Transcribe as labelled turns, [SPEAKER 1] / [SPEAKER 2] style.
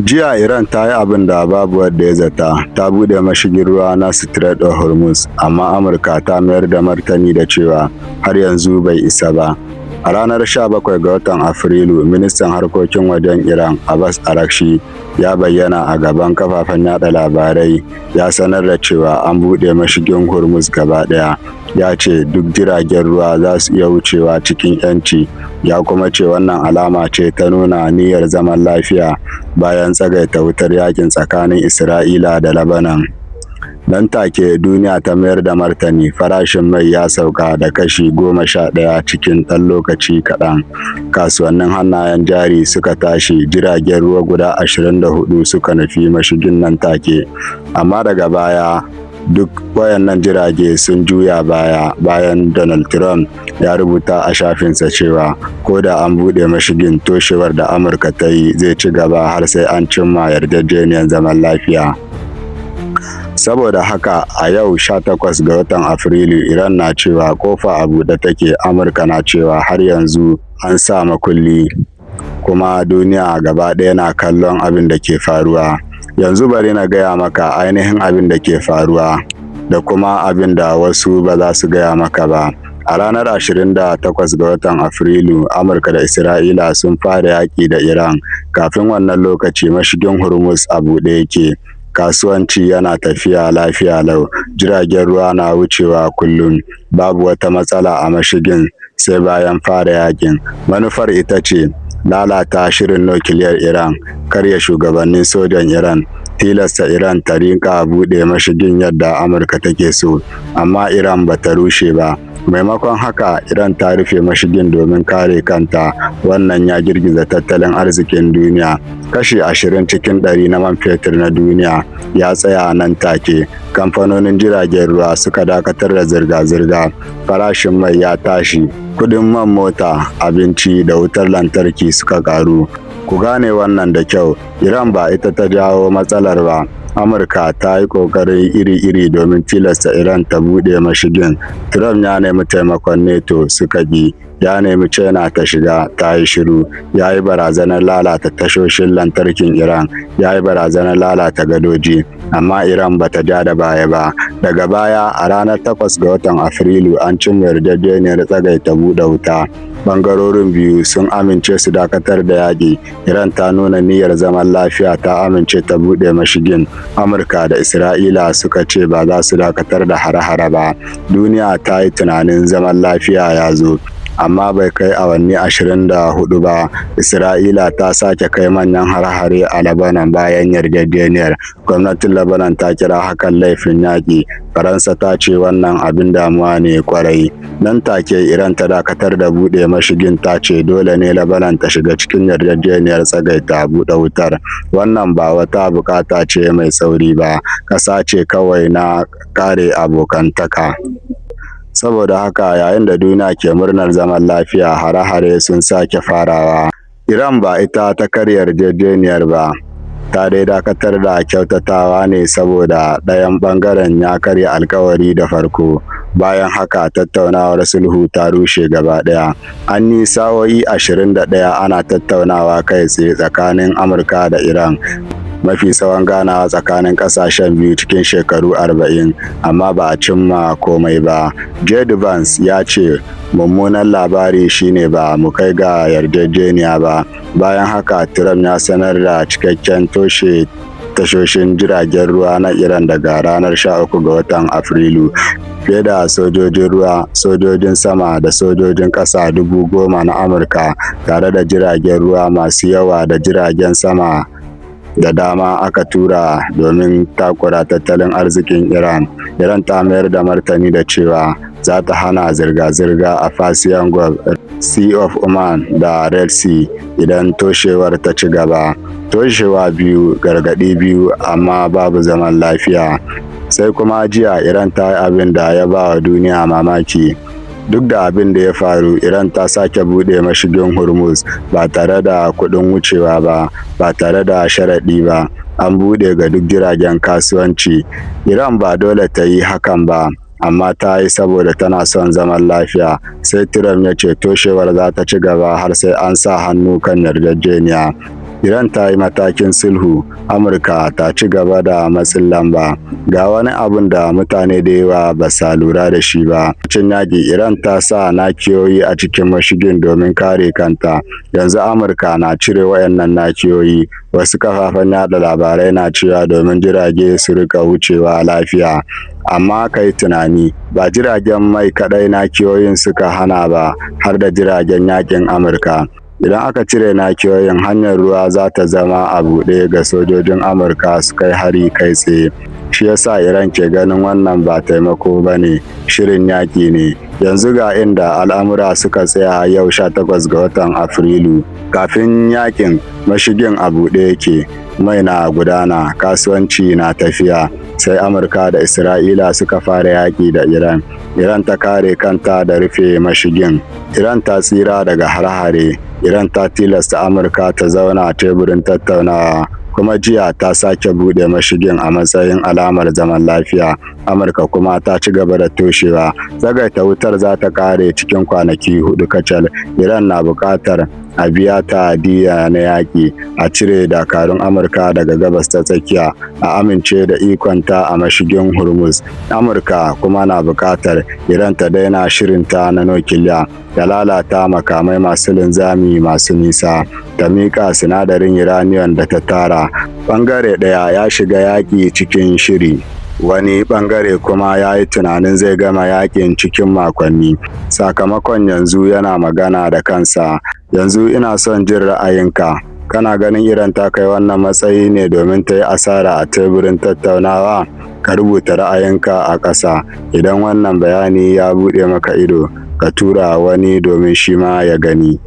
[SPEAKER 1] Jiya Iran ta yi abin da babu wanda ya zata, ta buɗe mashigin ruwa na Strait of Hormuz, amma Amurka ta mayar da martani da cewa har yanzu bai isa ba. A ranar 17 ga watan Afrilu, Ministan Harkokin Wajen Iran Abbas Araghchi ya bayyana a gaban kafafen yaɗa labarai ya sanar da cewa an buɗe mashigin Hormuz gaba ɗaya, ya ce duk jiragen ruwa za su iya wucewa cikin 'yanci, ya kuma ce wannan alama ce ta nuna niyyar zaman lafiya bayan tsagaita wutar yaƙi tsakanin Isra'ila da Lebanon. Nan take duniya ta mayar da martani: farashin mai ya sauka da kashi 11 cikin ɗan lokaci kaɗan, kasuwannin hannayen jari suka tashi, jiragen ruwa guda 24 suka nufi mashigin nan take. Amma daga baya duk waɗannan jirage sun juya baya bayan Donald Trump ya rubuta a shafinsa cewa ko da an buɗe mashigin, toshewar da Amurka ta yi zai ci gaba har sai an cimma yarjejeniyar zaman lafiya. Saboda haka a yau 18 ga watan Afrilu, Iran na cewa ƙofa a buɗe take, Amurka na cewa har yanzu an sa makulli, kuma duniya gaba ɗaya na kallon abin da ke faruwa. Yanzu bari na gaya maka ainihin abin da ke faruwa, da kuma abin da wasu ba za su gaya maka ba. A ranar 28 ga watan Afrilu, Amurka da Isra'ila sun fara yaƙi da Iran. Kafin wannan lokaci, mashigin Hormuz a buɗe yake. Kasuwanci yana tafiya lafiya lau, jiragen ruwa na wucewa kullum, babu wata matsala a mashigin sai bayan fara yaƙin. Manufar ita ce lalata shirin nukiliyar Iran, karya shugabannin sojan Iran, tilasta Iran ta riƙa buɗe mashigin yadda Amurka take so. Amma Iran ba ta rushe ba. Maimakon haka, Iran ta rufe mashigin domin kare kanta. Wannan ya girgiza tattalin arzikin duniya. Kashi 20% na man fetur na duniya ya tsaya nan take. Kamfanonin jiragen ruwa suka dakatar da zirga-zirga. Farashin mai ya tashi. Kuɗin man mota, abinci da wutar lantarki suka ƙaru. Ku gane wannan da kyau: Iran ba ita ta jawo matsalar ba. Amurka ta yi ƙoƙari iri-iri domin tilasta Iran ta buɗe mashigin. Trump ya nemi taimakon NATO, suka ƙi. Ya nemi China ta shiga, ta yi shiru. Ya yi barazanar lalata tashoshin lantarkin Iran, ya yi barazanar lalata gadoji, amma Iran ba ta ja da baya ba. Daga baya, a ranar 8 ga watan Afrilu, an cimma yarjejeniyar tsagaita buɗe wuta. Ɓangarorin biyu sun amince su dakatar da yaƙi. Iran ta nuna niyyar zaman lafiya, ta amince ta buɗe mashigin. Amurka da Isra'ila suka ce ba za su dakatar da hare-hare ba. Duniya ta yi tunanin zaman lafiya ya zo. Amma bai kai awanni 24 ba, Isra'ila ta sake kai manyan hare-hare a Lebanon bayan yarjejeniyar. Gwamnatin Lebanon ta kira hakan laifin yaƙi. Faransa ta ce wannan abin damuwa ne ƙwarai. Nan take Iran ta dakatar da buɗe mashigin, ta ce dole ne Lebanon ta shiga cikin yarjejeniyar tsagaita buɗe wutar. Wannan ba wata buƙata ce mai tsauri ba, ƙasa ce kawai na kare abokantaka. Saboda haka, yayin da duniya ke murnar zaman lafiya, hare-hare sun sake farawa. Iran ba ita ta karya yarjejeniyar ba, ta dai dakatar da kyautatawa ne saboda ɗayan ɓangaren ya karya alkawari da farko. Bayan haka, tattaunawar sulhu ta rushe gaba ɗaya. An yi sa'o'i 21 ana tattaunawa kai tsaye tsakanin Amurka da Iran, mafi tsawon ganawa tsakanin ƙasashen biyu cikin shekaru 40, amma ba a cimma komai ba. JD Vance ya ce mummunan labari shi ne ba mu kai ga yarjejeniya ba. Bayan haka, Trump ya sanar da cikakken toshe tashoshin jiragen ruwa na Iran daga ranar 13 ga watan Afrilu. Fiye da sojojin ruwa, sojojin sama da sojojin ƙasa 10,000 na Amurka, tare da jiragen ruwa masu yawa da jiragen sama da dama aka tura domin takura tattalin arzikin Iran. Iran ta mayar da martani da cewa za ta hana zirga-zirga a Persian Gulf, Sea of Oman da Red Sea idan toshewar ta ci gaba. Toshewa biyu, gargaɗi biyu, amma babu zaman lafiya. Sai kuma jiya Iran ta yi abin da ya ba wa duniya mamaki. Duk da abin da ya faru, Iran ta sake buɗe mashigin Hormuz ba tare da kuɗin wucewa ba, ba tare da sharaɗi ba. An buɗe ga duk jiragen kasuwanci. Iran ba dole ta yi hakan ba, amma ta yi saboda tana son zaman lafiya. Sai Trump ya ce toshewar za ta ci gaba har sai an sa hannu kan yarjejeniya. Iran ta yi matakin sulhu, Amurka ta ci gaba da matsin lamba. Ga wani abun da mutane da yawa ba sa lura da shi ba. Lokacin yaƙi, Iran ta sa nakiyoyi a cikin mashigin domin kare kanta. Yanzu Amurka na cire waɗannan nakiyoyi, wasu kafafen yaɗa labarai na cewa domin jirage su riƙa wucewa lafiya. Amma ka yi tunani, ba jiragen mai kaɗai nakiyoyin suka hana ba, har da jiragen yaƙin Amurka. Idan aka cire nakiyoyin, hanyar ruwa za ta zama a buɗe ga sojojin Amurka su kai hari kai tsaye. Shi ya sa Iran ke ganin wannan ba taimako ba ne, shirin yaƙi ne. Yanzu ga inda al'amura suka tsaya yau 18 ga watan Afrilu. Kafin yaƙin, mashigin a buɗe yake, mai na gudana, kasuwanci na tafiya. Sai Amurka da Isra'ila suka fara yaƙi da Iran. Iran ta kare kanta da rufe mashigin. Iran ta tsira daga hare-hare. Iran ta tilasta Amurka ta zauna a teburin tattaunawa. Kuma jiya ta sake buɗe mashigin a matsayin alamar zaman lafiya. Amurka kuma ta ci gaba da toshewa. Tsagaita wutar za ta ƙare cikin kwanaki 4 kacal. Iran na buƙatar a biya ta diyya na yaƙi, a cire dakarun Amurka daga Gabas ta Tsakiya, a amince da ikonta a mashigin Hormuz. Amurka kuma na buƙatar Iran ta daina shirinta na nukiliya, ta lalata makamai masu linzami masu nisa, ta miƙa sinadarin uranium da ta tara. Ɓangare ɗaya ya shiga yaƙi cikin shiri. Wani ɓangare kuma ya yi tunanin zai gama yaƙin cikin makonni. Sakamakon yanzu yana magana da kansa. Yanzu ina son jin ra'ayinka. Kana ganin Iran ta kai wannan matsayi ne domin ta yi asara a teburin tattaunawa? Ka rubuta ra'ayinka a ƙasa. Idan wannan bayani ya buɗe maka ido, ka tura wani domin shi ma ya gani.